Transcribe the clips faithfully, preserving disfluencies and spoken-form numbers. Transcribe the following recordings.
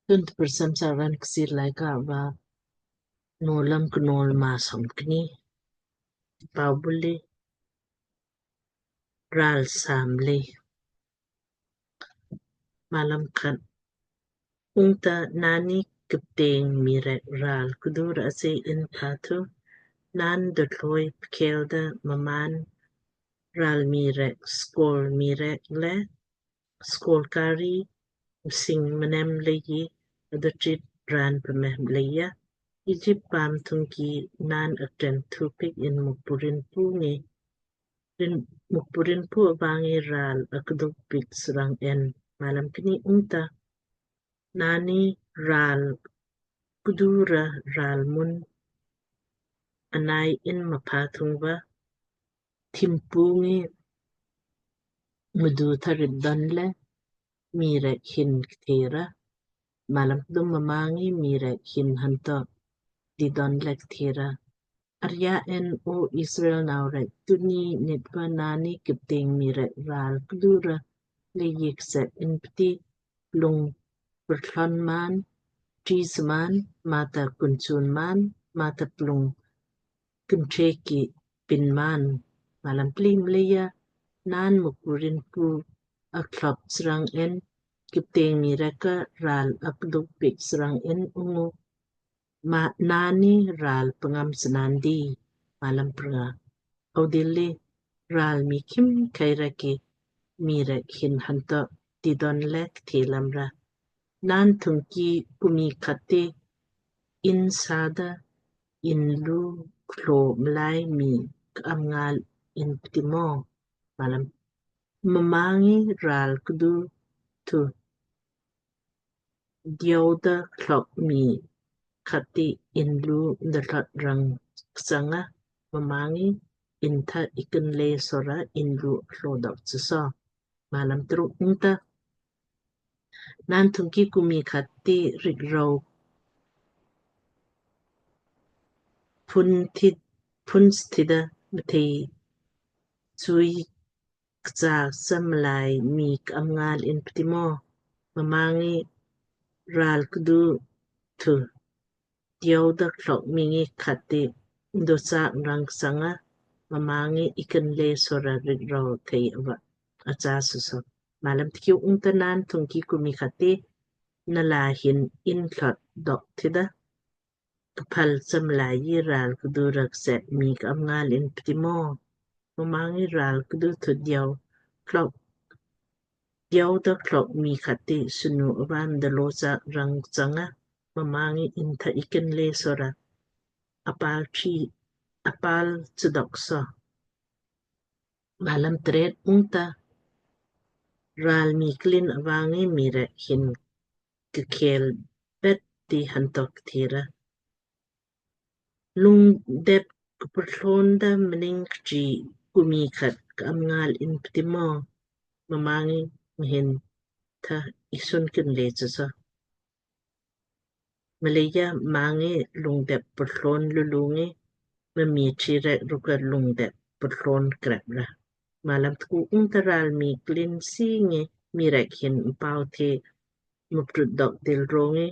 Tun tprcham saraan Kchiir Laaika va Nowlam Knowl maa somkni. Paubuli ral samle. Malam khat. Ungta naanni kipteng mii rek ral kdu ra ase in pha thu, naan dothloi pkhel da mmaan ral mii rek, skol mii rek le skol kari, msing mnem leiji adotrit raan pme mleija Egypt paam thungki naan aktren thu piik in Mukpu Rinpu ngi, rin, Mukpu Rinpu ava ngi ral akduk piik srang en. Malam kni. Ungta naanni ral kdu ra ral mun anai in mpha thung va thimpu ngi mdu tha rit donle mii rek hin kthera. Malam kdum. Mma ngi mii rek hin hanto di donle kthera: Arja en, O Israel nau rek, tunni nit va naanni kipteng mii rek ral kdu ra leiji kset in pti, plung purthlon man, tri sman, mata kunchun man, mata plung kintre ki pin man. Malam pli. Mleija naan Mukpu Rinpu akthlop srang en, kipteng mii rek ka ral akduk piik srang en ungu ma naanni ral pngam snandi. Malam prnga. Audilli ral mii khimkhei rek ki mii rek hin hanto di donle kthelam ra: Naan thungki ku mii khat ti in sada in lu klo mlai mii ka'am ngal in pti mo? Malam. Mma ngi ral kdu thu diau da klok mii khat ti in lu da klot rang ksanga, mma ngi in tha ikin le sora in lu klo dok tsuso. Malam truk. Ungta naan thungki ku mii khat ti rik rau pun thit, pun stida mthei chui kcha sa mlai mii ka'am ngal in pti mo? Mma ngi ral kdu thu diau da klok mii ngi khat ti ndo sak rang ksanga, mma ngi ikin le sora rik rau thei ava acha suso. Malam tkiu. Ungta naan thungki ku mii khat ti nala hin in klot dok tida kphal sa mlai ji ral kdu ra kset mii ka'am ngal in pti mo? Mma ngi ral kdu thu diau klok, diau da klok mii khat ti snu ava mdo lo sak rang ksanga, mma ngi in tha ikin le sora apal tri, apal chudok so. Malam tret. Ungta ral mii klin ava ngi mii rek hin kkhel bet ti hanto kthera: Lung dep kpurthlon da mning kchi ku mii khat ka'am ngal in pti mo? Mma ngi mhin tha isun kin le tsuso. Mleija mma ngi lung dep purthlon lulu ngi mma mii tri rek rukka lung dep purthlon krep ra. Malam tku. Ungta ral mii klin si ngi mii rek hin mpau the mprut dok dil rongi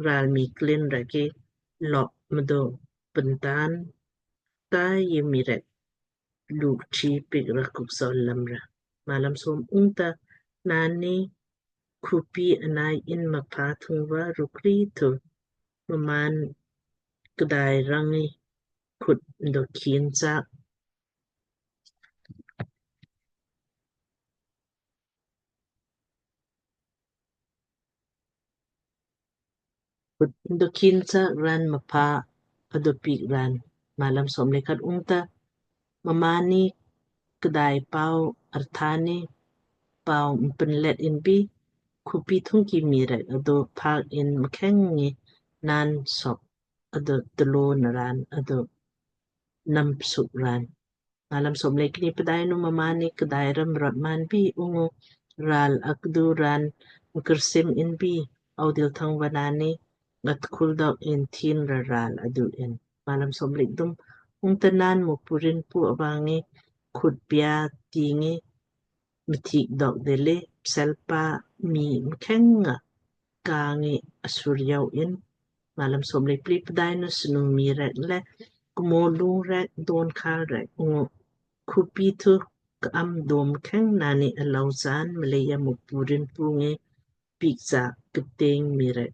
ral mii klin rek ki lok mdo pentan tai ye mii rek luk tri piik ra kuk sol lam ra. Malam som. Ungta naanni khupi anai in mpha thung va rukri thu mmaan kdai rang ngi khut mdo khin sak Ndo khin sak raan mpha ado piik raan. Malam som le khat. Ungta mmaanni kdaai pau arthaanni pau mpenlet inbi, khupi thungki mii rek ado phaak in mkheng ngi naan sop ado tlo na raan ado nam psuk raan. Malam som le kni. Pdainu mmaanni kdaai ram rot maanbi ungu raal akdu raan mkursim inbi, audil thangva naanni ngat khul dok in thin ra raal adu in. Malam som le kthum. Ungta naan Mukpu Rinpu ava ngi khut pia ti ngi mthik dok dele pselpa mii mkheng nga ka ngi asur yau in. Malam somlei pli. Pdainu snu mii rek le kmo lung rek don khal rek ungu khupi thu ka'am dom kheng nani alau san mleija Mukpu rin pu ngi piik cha kteng mii rek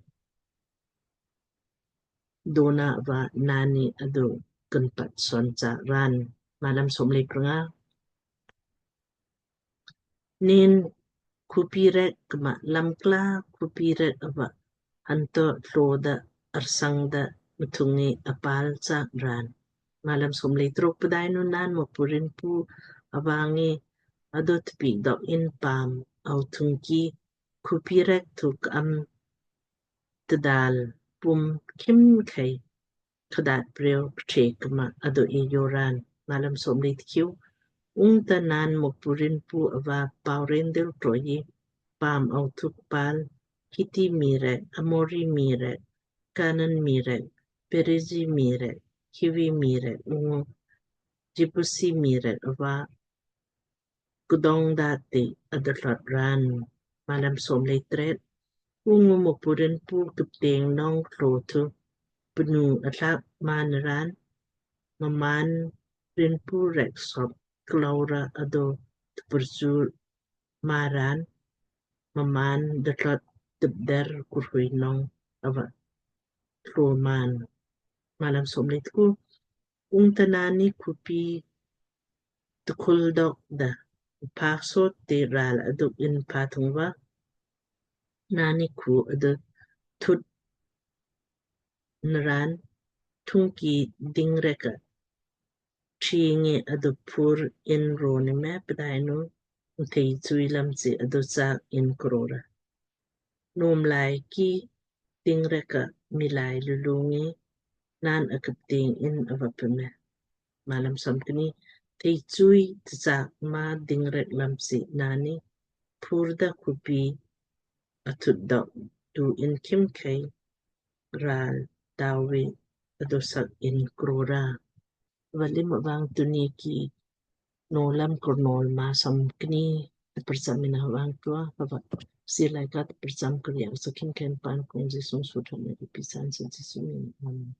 dona va nani adu kanpat son cha ran. Malam somlei pranga. Nin khupi rek kma lamkla khupi rek ava hanto tlo da arsang da mthungi apal cha ran. Malam somlei truk. Pdainu naan Mukpu rin pu ava ngi adu tpiik dok in paam au thungki khupi rek thu ka'am tdal pum khimkhei kdaat preo kṭhe kma adu eayou ran. Malam somlei tkiu. Ungta naan Mukpu rin pu ava pau ren dil troi paam au thu kpal Hiti mii rek, Amori mii rek, Kanan mii rek, Perezi mii rek, Hivi mii rek ungu Jebusi mii rek ava kdong da ti adalot ran. Malam somlei tret. Ungu Mukpu rin pu kipteng nong tlo thu pnu atlak man ran, mmaan rin pu rek sop klaura adu tpurjur maran, mmaan datlot tpder kurhui nong ava tlo man. Malam somlei tku. Ungta nani khupi tkul dok da pakso te ral aduk in pathung va nani khu adu thut naran thungki ding rek a tringi adu pur in roni me pdainu mthei chui lam chi adu chaak in krora. Nomlai ki ding rek a milai lulu ngi naan akipteng in ava pme. Malam somkni. Thei chui tchaak ma ding rek lam chi nani pur da khupi athut dok du in khimkhei ral dawi adosak in krora. Valim avang tunni ki Nowlam Kurnol maa somkni tprcham ina avang tua hava silai ka tprcham kriya usakin ken pan kung Jisu suthan na ipisan sa Jisu min. Amen.